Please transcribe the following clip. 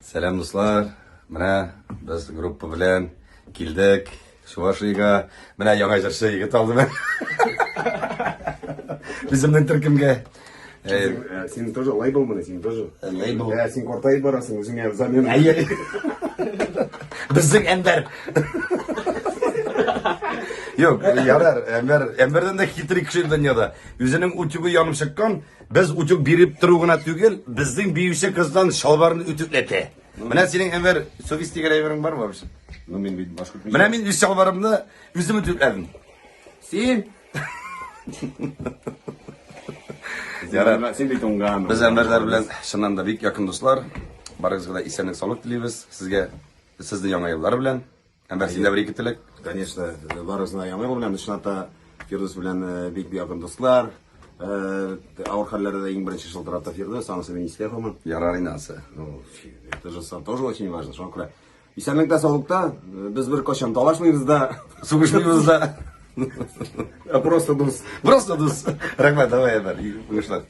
Сәлам, дуслар! Менә без группа белән килдек Чувашиягә. Менә яңа җырчы егет алдым. Үземнең төркемгә. Син тоже лейбл менә, син тоже. Лейбл. Син картаеп барасың, үзеңә взамен. Әйе. Безнең Әнвәр. Юк, ярар, Әнвәр, Әнвәрдән дә хитрый кеше дөньяда. Үзенең утюгы янып чыккан, Без утюг биреп тору гына түгел, безнең биюче кыздан чалбарын үтүкләтә. Менә синең, Әнвәр, совесть дигән әйберең бармы вообще? Ну, мин бит башкорт. Менә мин үз чалбарымны үзем үтүкләдем. Син? Ярар. Син бит уңган. Без Әнвәрләр белән чыннан да бик якын дуслар. Барыгызга да исәнлек, саулык телибез. Сезгә сезне яңа еллар белән. Әнвәр, син дә бер ике теләк. Конечно, барысына яңа ел белән, чынлап та Фирдүс белән бик якын дуслар. Авыр хәлләрдә дә иң беренче шылтырата Фирдүс, анысы мин истә калмам. Ярар инде анысы. Ну, это же тоже очень важно. Шуңа күрә исәнлектә, саулыкта, без беркайчан талашмыйбыз да, сугышмыйбыз да. Просто дус. Просто дус. Рәхмәт, давай, Әнвәр, уңышлар.